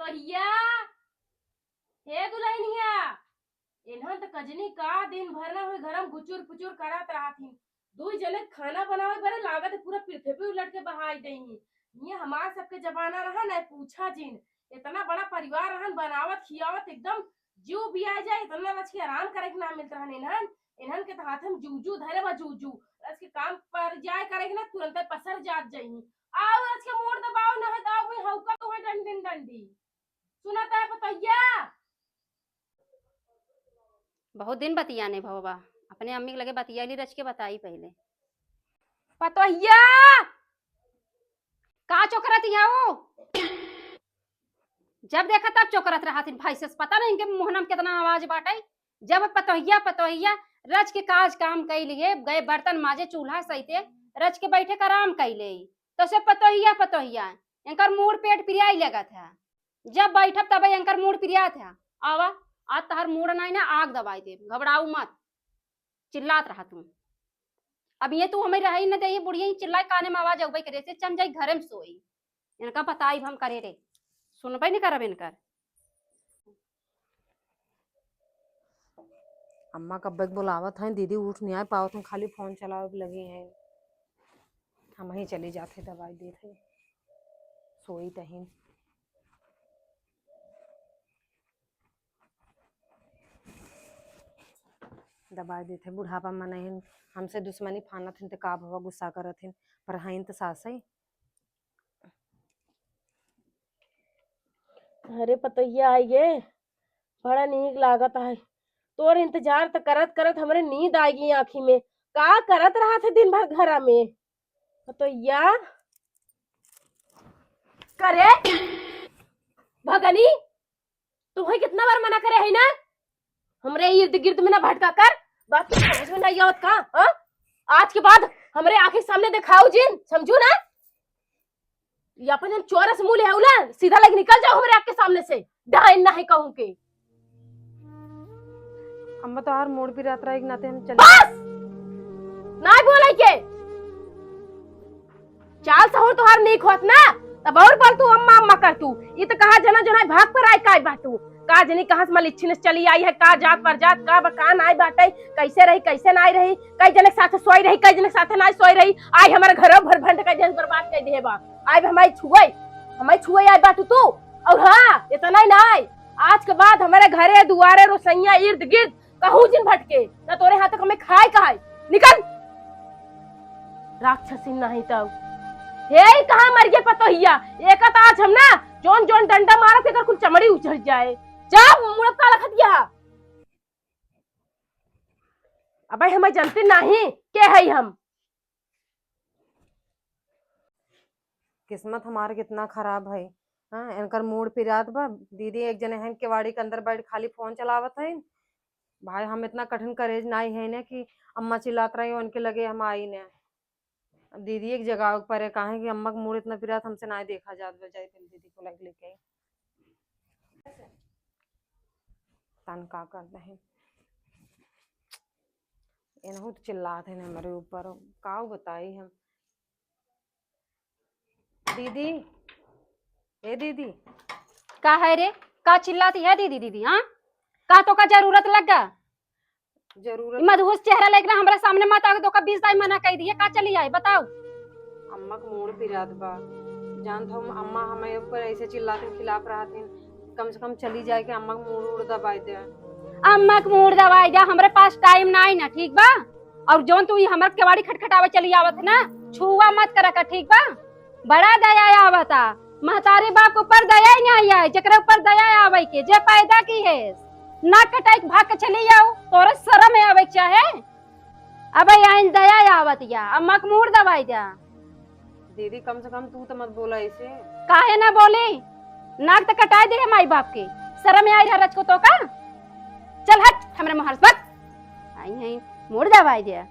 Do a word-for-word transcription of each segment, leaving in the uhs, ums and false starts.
पतोहिया, हे दुल्हनिया, इन्हन त कजनी का दिन भर ना हुई घर में गुचुर पुचुर करत रहत ही। दुई जने खाना बनावे बरे लागत है पूरा पृथ्वी उलट के बहाई देही। ये हमार सबके जमाना रहा ना, पूछा जिन। इतना बड़ा परिवार रहन, बनावत खियावत एकदम जीव बिया जाए, इतना रच के आराम करे के ना मिलत रहन इन्हन। इन्हन के त हाथ में जूजू धरे बा, जूजू। रच के काम पर जाए करे के ना, तुरंते पसर जात जइही। आओ रच के मोड़ दबाओ, ना है दाव में हौका तो है डंडिन डंडी। सुनत है पतोहिया? बहुत दिन बतियाने भवा, अपने अम्मी के लगे बतियाली, रच के बताई पहिले। पतोहिया! का चोकरत हिया हो? जब देखा तब चोकरत रहत हिन भाई से, पता नहीं इनके मुँह में कितना आवाज बाटे। जब पतोहिया, पतोहिया रच के काज काम कई लिए, गए बर्तन माजे, चूल्हा सहिते, रच के बैठे के आराम कई ले, तो से पतोहिया, पतोहिया, इनकर मूड़ पेट पिराई लगत है। जब बैठब तब इनकर मूड़ पिरात है। आवा, आज तहर मूड़ नाई ना, आग दबाई देब, घबराऊ मत। चिल्लात रहा तू। अब ये तू हमें रही न दे, ये बुढ़िया ही चिल्लाए, काने में आवाज अउबे करे से, चल जाई घरे में सोई। इनका बताई हम करे रे, सुनबे नहीं करब इनकर। अम्मा कब्बे के बुलावत हैं, दीदी उठ नहीं आए पावत हैं, खाली फोन चलावे पे लगी हैं। हम ही चली जाते, दवाई देते, सोई तहिन। दवाई देते, बुढ़ापा में नहीं, हमसे दुश्मनी फानत हैं, तो का भवा गुस्सा करत हैं, पर हैं तो सास है। अरे पतोहिया आई गे, बड़ा नीक लागत है। तोर इंतजार त करत करत हमरे नींद आ गई आँखी में। का करत रहत है दिन भर घरा में? पतोहिया, करे भगनी, तुहे कितना बार मना करे है ना, हमरे इर्द गिर्द में ना भटका कर, बात तो समझ में नहीं आवत का? हाँ? आज के बाद हमरे आँखी के सामने देखाओ जिन, समझू ना? ये अपन जन चोरस मुँह ले है उला, सीधा लग निकल जाओ हमरे आँख के सामने से, डाइन ना है कहूँ के। अम्मा तोहार मूड़ पिरात रहा, एक नाते हम चले। बस! नाई बोले के। चाल सहूर तोहार नीक होत ना, तब और बोल तू अम्मा अम्मा कर तू। ई त कहा जना जना भाग पर आए काय बाटू। का जनी कहाँ से मलिच्छिन से चली आई है, का जात पर जात, का बा, का नाई बाटे, कैसे रही, कैसे नाई रही, कई जने के साथ सोई रही, कई जने के साथ नाई सोई रही। आई हमारे घरों भर भंड कई जने बर्बाद कर दिए बा। आई हमारी छुए, हमारी छुए आई बाटू तू। और हाँ, इतना ही नाई, आज के बाद हमारे घरे दुआरे रोसैया इर्द गिर्द कहूँ जिन भटके, ना तोरे हाथ तक हमें खाए कहाए। निकल। राक्षसी नहीं तो। हे कहाँ मर गए पतोहिया? एक तो आज हम ना जोन जोन डंडा मारब, एकर कुल चमड़ी उछड़ जाए। जा मुड़ब का लखत गया। अबे हमें जनते नहीं के है हम। किस्मत हमार कितना खराब है। हाँ, इनकर मूड़ पिरात बा। दीदी एक जने हैं केवाड़ी के अंदर बैठ खाली फोन चलावत है। भाई हम इतना कठिन करेज नाई है ना कि अम्मा चिल्लात रही उनके लगे हम आई ना। अब दीदी एक जगह पर है, काहे कि अम्मा के मूड़ इतना पिरात, हमसे नाई देखा जात बा, जाई पहले दीदी को लग लेके आई। तन का करते हैं, इनहू तो चिल्लात है ना हमारे ऊपर, का बताई हम। दीदी, ए दीदी। का है रे? का चिल्लाती है दीदी, दीदी, हाँ? का तो का जरूरत लग गा? जरूरत ई मदहोश चेहरा लेके ना हमरा सामने मत आवे, तो का बीस दाई मना कह दिए, का चली आई, बताओ? अम्मा के मूड़ पिरात बा। जानत हो अम्मा हमें ऊपर ऐसे चिल्लातिन, खिलाफ रहतिन, कम से कम चली जाए के अम्मा के मूड़ उड़ दबाई दे। अम्मा के मूड़ दबाई दे, हमरे पास टाइम नाई ना, ठीक बा? और जौन तू ई हमर केवाड़ी खटखटावे चली आवत है ना, छुआ मत करा का, ठीक बा? बड़ा दया आवता, महतारी बाप के ऊपर दया ही नहीं आए, जेकरे ऊपर दया आवे के, जे पैदा की है, नाक कटाई के भाग के चली आओ, तोरे शर्म आवे के चाहे। अब आइन दया आवत या, अम्मा के मूड़ दबाई द्या। दीदी, कम से कम तू तो मत बोला ऐसे। काहे ना बोली? नाक तो कटाई दे है माई बाप के। शर्म आई रहा रच को तो का? चल हट, हमरे मुहर से बक। आई है, मूड़ दबाई द्या।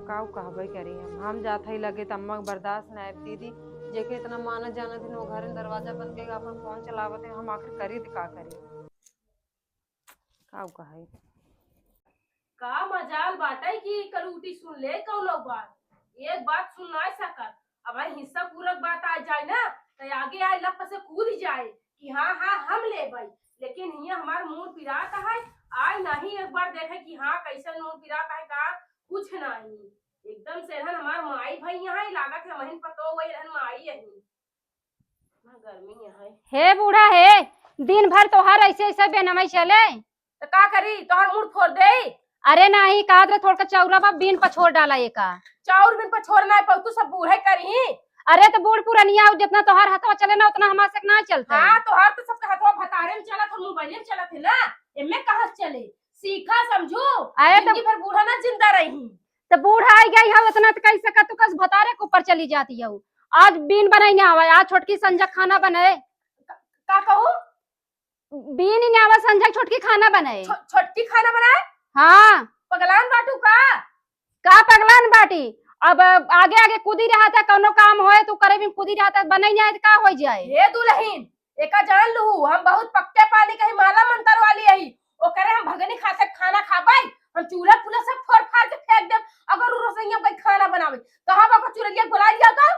काऊ कहबे करी हम, हम जात हई लगे त अम्मा के बर्दाश्त ना आए दीदी। जेके इतना मानत जानत है, वो घर में दरवाजा बंद करके अपन फोन चलावत है, हम आखिर करी त का करी? काऊ कहे? का मजाल बाटे कि कलूटी सुन ले कौनो बात। एक बात सुन नाहीं सकत। अब हिस्सा पूरक बात आ जाए ना, त आगे आए लप से कूद जाए कि हाँ, हाँ, हम लेबै। लेकिन हियाँ हमार मूड़ पिरात है, आए नाहीं एक बार देखे कि हाँ, कैसन मूड़ पिरात है का, कुछ नाहीं। एकदम से रहन हमार माई भई यहाँ ही लागत है, महीन पतो वही रहन माई यही। गर्मी यहाँ है। हे बूढ़ा हे, दिन भर तोहार ऐसे ऐसे बेनमई चले। त का करी, तोहर मूड़ फोड़ दे। अरे नाहीं, कहत रहे थोड़का चौरा बा, बीन पछोर डाला एका। चाउर बीन पछोर नाहीं पाऊ, तू सब बूढ़े करी। अरे त बूढ़ पुरनिया हो, जितना तोहार हथवा चले ना, उतना हमार से ना चलता है। हाँ, तोहार तो सबके हथवा भतारे में चलत हो, मोबाइल में चलत है ना, एमे कहाँ से चले? सीखा समझू, अरे त जिंदगी भर बूढ़ा ना जिंदा रही। त बूढ़ा आई गई हो, उतना त कह सकत तू कस भतारे के ऊपर चली जाती हो। आज बीन बनाई ना आवे, आज छोटकी संझा खाना बनाए। का, का कहू? बीन ही ना आवे, संझा छोटकी खाना बनाए। छो-, छोटकी खाना बनाए? हाँ। पगलान बाटू का? का पगलान बाटी? अब आगे आगे कूदी रहत है, कौनो काम होए तो करे भी कूदी रहत है, बनाई ना आए त का हो जाए? हे दुलहिन, एका जान लू, हम बहुत पक्के पानी के ही माला मंतर वाली अही। ओकरे हम भगनी खाते खाना खाबै, हम चूल्हा फूल्हा सब फोड़ फाड़ के फेंक देब। अगर उ रसोईया में कोई खाना बनावे, कहाँ बा ओकर चुरलिया, बुला लिया तो।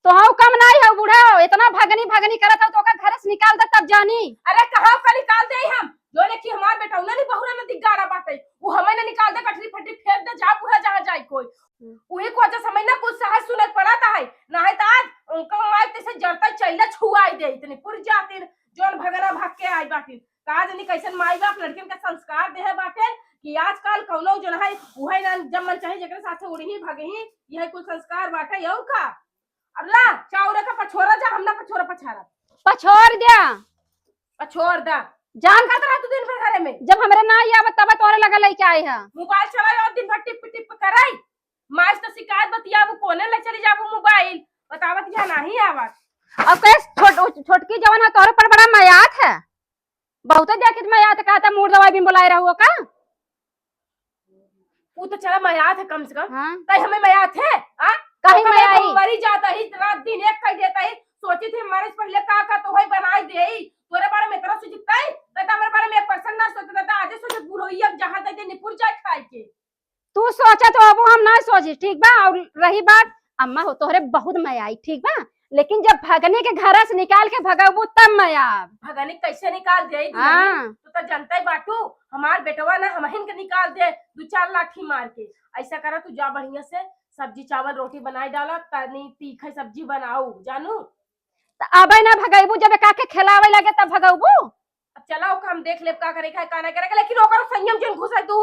तोहू कम नाहीं हो बूढ़ा, इतना भगनी भगनी करत हो तो ओकर घर से निकाल दे तब जानी। अरे कहाँ का निकाल दे हम, जो ने कि हमार बेटा उन्हें नहीं बहुरा नदी गाड़ा बाटे, वो हमें ना निकाल दे, कठरी फटरी फेंक दे, जा बूढ़ा जहाँ जाए कोई। उही को वजह से हमें ना कुछ सहज सुनत पड़त है, नाहीं त आज उनका माई तैसे जरता चैला छुआई दे, इतनी पुर जातिन, जौन भगना भाग के आई बाटिन। का जानी कैसन माई बाप लड़किन का संस्कार देहे बाटे कि आजकल कौनो जन है, उहे ना जब मन चाहे जेकरे साथे उड़ही, भगही, यह कुल संस्कार बाटे, और का? अब ला, चाउर का पछोरा जा, हम ना पछोरा पछारा। पछोर द्या। पछोर दा। जान का करत रहा तू दिन भर घरे में? जब हमरे ना आवे तब तोरे लगे लेके आए हैं। मोबाइल चलाए और दिन भर टिप टिप कराई। माई से तो शिकायत बतियाबू, कोने ले चली जाबू मोबाइल, बतावत यहाँ नाहीं आवत। अब कहे छोट-, छोटकी जवन है तोरे पर बड़ा मयात है, बहुते देखित मयात, कहता मूड़ दवाई भी बुलाए रहुआ का? ऊ तो चला मयात है कम से कम। हाँ। तई हमें मयात है, आ? कहीं तो कम मयाई। हम मरी जाता ही, रात दिन एक कह देता ही, सोची थी मरे से पहले का का तो वही बनाई दे, तोरे बारे में इतना सोचता है, कहता हमारे बारे में एक परसेंट ना सोचता, कहता आजे सोचत बूढ़ो ही अब जहाँ दे दे निपुर जाए खाए के। तू सोचा तो अब हम ना सोची, ठीक बा? और रही बात, अम्मा हो तोहरे बहुत मया आई, ठीक बा? लेकिन जब भगनी के घर से निकाल के भगबू तब मया आब। भगनी कैसे निकाल दे? हाँ। तू तो जनता ही बाटू, हमार बेटवा ना हमहिन के निकाल दे दू चार लाठी मार के। ऐसा करा तू जा बढ़िया से सब्जी चावल रोटी बनाई डाला, तनी तीखे सब्जी बनाऊ, जानू? त अबे ना भगैबू, जब का के खिलावे लगे तब भगैबू? अब चला ओका हम देख लेब का करे का है, का ना करे का, लेकिन ओकरो संयम जन घुसे दू।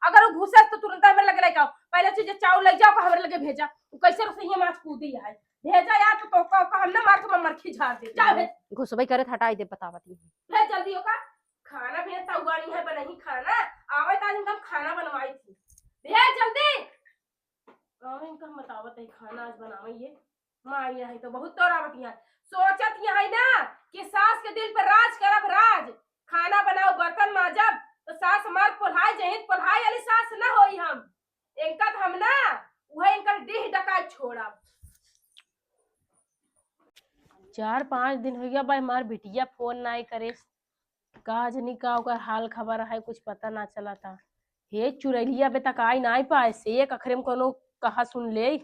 अगर वो घुसे तो तुरंत हमरे लगे लेके आओ। पहले से जे चाउर ले जाओ, हमरे लगे भेजा। वो कैसे रसोईया में आज कूदी है? भेजा यार तो, तो ओका, ओका हम ना मार के मरखी झाड़ दे। जा भेज। घुसबे करे त हटाई दे, बतावत ही। भेज जल्दी ओका। खाना भी तउआ नहीं है, बनही खाना। आवे तानी हम खाना बनवाई थी। भेज जल्दी। आवे इनका हम बतावत है, खाना आज बनावे ये। माई यहाँ तो बहुत तोरावत यहाँ। सोचत यहाँ ना कि सास के दिल पर राज करब राज। खाना बनाओ, बर्तन माजब, तो सास हमार पोल्हाई जहित, पोल्हाई वाली सास ना होई हम। इनका तो हम ना, वह इनकर डीह डकाई छोड़ब। चार पाँच दिन हो गया भाई, हमार बिटिया फोन नाई करे। का जनी का ओकर हाल खबर है, कुछ पता ना चला था। हे चुरैलिया बे तक आई नाई पाए से, एक अखरे में कोनो कहा सुन ले।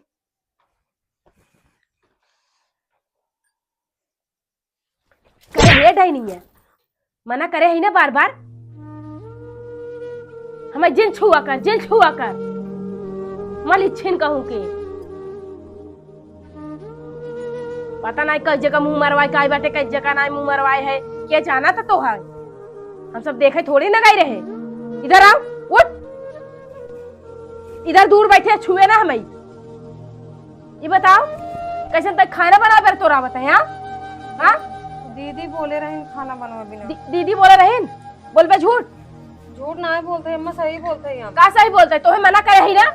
करे हे डाइनिया, मना करे है ना बार बार, हमें जिन छुआ कर, जिन छुआ कर, मल इच्छिन कहूँ के। पता नहीं कई जगह मुंह मरवाए, काई बाटे, कई जगह नहीं मुंह मरवाए है, के जाना था तो है। हम सब देखे थोड़ी ना गई रहे। इधर आओ, उठ, इधर दूर बैठे, छुए ना हमें। ये बताओ, कैसे तक खाना बनावे बर तोरा आवत है, हाँ? हाँ? दीदी बोले रहिन खाना बनवा बिना। दी-, दीदी बोले रहिन? बोलबे झूठ? झूठ ना बोलते, अम्मा सही बोलते हैं हम। का सही बोलते? तोहे मना करे ही ना,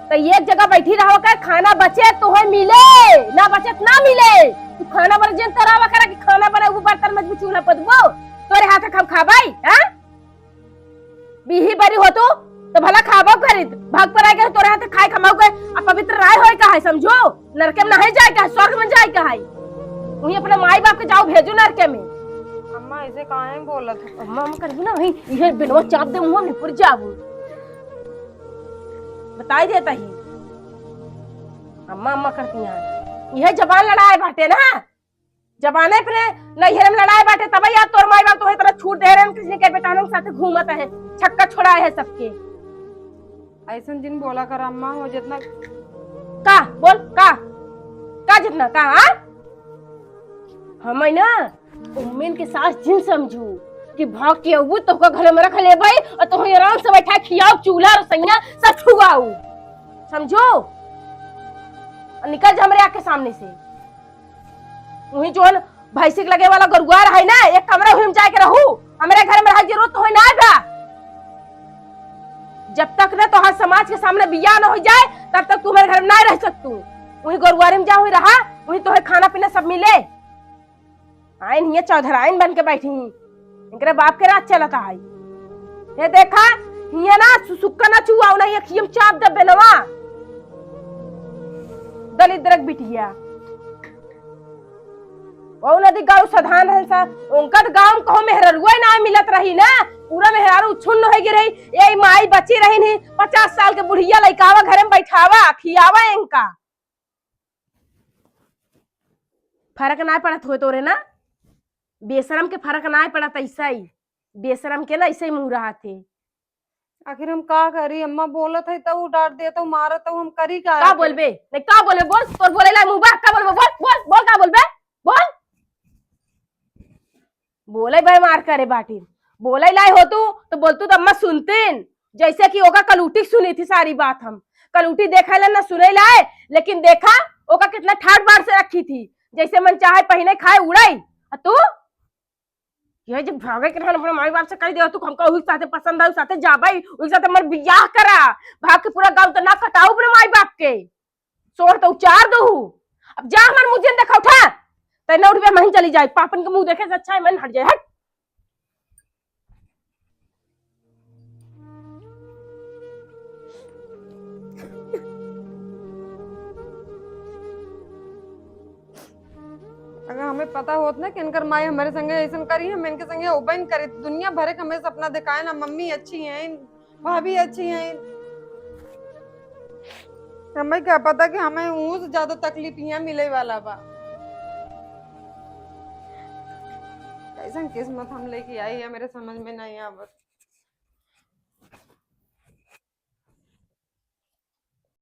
तो एक जगह बैठी रहो कर, खाना बचे तोहे मिले, ना बचे त ना मिले। तू खाना बना जिन तोरा आवा करा कि खाना बना, वो बर्तन में भी चूल्हा पदबो, तोरे हाथ के हम खाबाई, हाँ? बीही बरी हो तू, तो भला खाबो करित, भाग पर आके तोरे हाथ खाए खमाओ के, अब पवित्र राय होए का है, समझो? नरके में नहीं जाए का है, स्वर्ग में जाए का है। वहीं अपने माई बाप के जाओ भेजो नरके में। अम्मा ऐसे काहे बोलत हो? अम्मा, अम्मा करबू ना, वहीं इहे बिनवा चाप दे, मुंह में पुर जाबू। बताई देता ही। अम्मा अम्मा करती हैं, यह जबान लड़ाए बाटे ना, जबाने अपने नैहर में लड़ाए बाटे, तब यार तोर माई बाप तोहे इतना छूट दे रहे हैं, किसी के बेटानन के साथ घूमत है, छक्का छोड़ाए है सबके। ऐसन जिन बोला कर अम्मा, हो जितना का बोल का, का जितना का, हाँ? हम है ना, उम्मीन के सास जिन समझू कि भाग के अबू तो का घर में रख लेबै और तो आराम से बैठा खियाओ, चूल्हा रसोइया सब छुआऊ, समझो? और निकल जा हमरे आँख के सामने से। वही जोन भैंसी के लगे वाला गरुआ रहे ना, एक कमरा वही में जाके रहू, हमरे घर में रहे जरूरत तो होई ना बा। जब तक ना तोहार समाज के सामने बियाह न हो जाए, तब तक तू हमारे घर में ना रह सकतू। वही गरुआरे में जा, वही रहा, वही तोहे खाना पीना सब मिले। आइन हियाँ चौधराइन बन के बैठी ही, इनकरे बाप के राज चलता है। ये देखा, हियाँ ना सु-, सुक्का ना चुआओ ना, ये खियम चाप दे बेनवा। दलिद्रक बिटिया। वो नदी गाँव साधारण रहन सा, उनका तो गाँव में कहो मेहरारुआ ना मिलत रही ना, पूरा मेहरारू उच्छुन्न हो गई रही। ये माई बची रही नहीं, पचास साल के बुढ़िया लइकावा घर में बैठावा, खियावा इनका। फर्क ना पड़त हो तोरे ना, बेशरम के फर्क ना पड़त, ऐसा ही बेशरम के ना ऐसे ही मुँह रहा थे। आखिर हम का करी, अम्मा बोलत है तो डांट देत है, मारत है, हम करी का का आखिर? बोलबे? नहीं, का बोलबे? बोल, तोर बोले ला मुँह बा, का बोलबे? बोल, बोल, बोल, का बोलबे? बोल। बोले भाई मार करे बाटी, बोले लाई हो तू तो बोलतू तो अम्मा सुनतीन, जैसे कि ओका कलूटी सुनी थी सारी बात हम। कलूटी देखे ला ना सुने लाए, लेकिन देखा ओका कितना ठाट बार से रखी थी, जैसे मन चाहे पहिने खाए उड़ाई। आ तू ये जब भागे के रहन अपने माई बाप से कह दिया, "तू हमका वही साथे पसंद है, उस साथे जाबे, उस साथे हमार बियाह करा।" भाग के पूरा गाँव तो ना कटाऊ अपने माई बाप के। शोर तो उचार दो। अब जा हमार मुँह जिन देखा उठा। तै ना उठबे, मैं चली जाए। पापन के मुँह देखे से अच्छा है, मैं हट जाए, हट। अगर हमें पता होत ना कि इनकर माई हमारे संगे ऐसन करी, हम इनके संगे ओबे न करी। दुनिया भरे के हमें सपना दिखाए ना, मम्मी अच्छी हैं, भाभी अच्छी हैं, हमें क्या पता कि हमें ऊँ से ज्यादा तकलीफ यहाँ मिले वाला बा। कैसन किस्मत हम लेके आई है, मेरे समझ में नहीं आवत।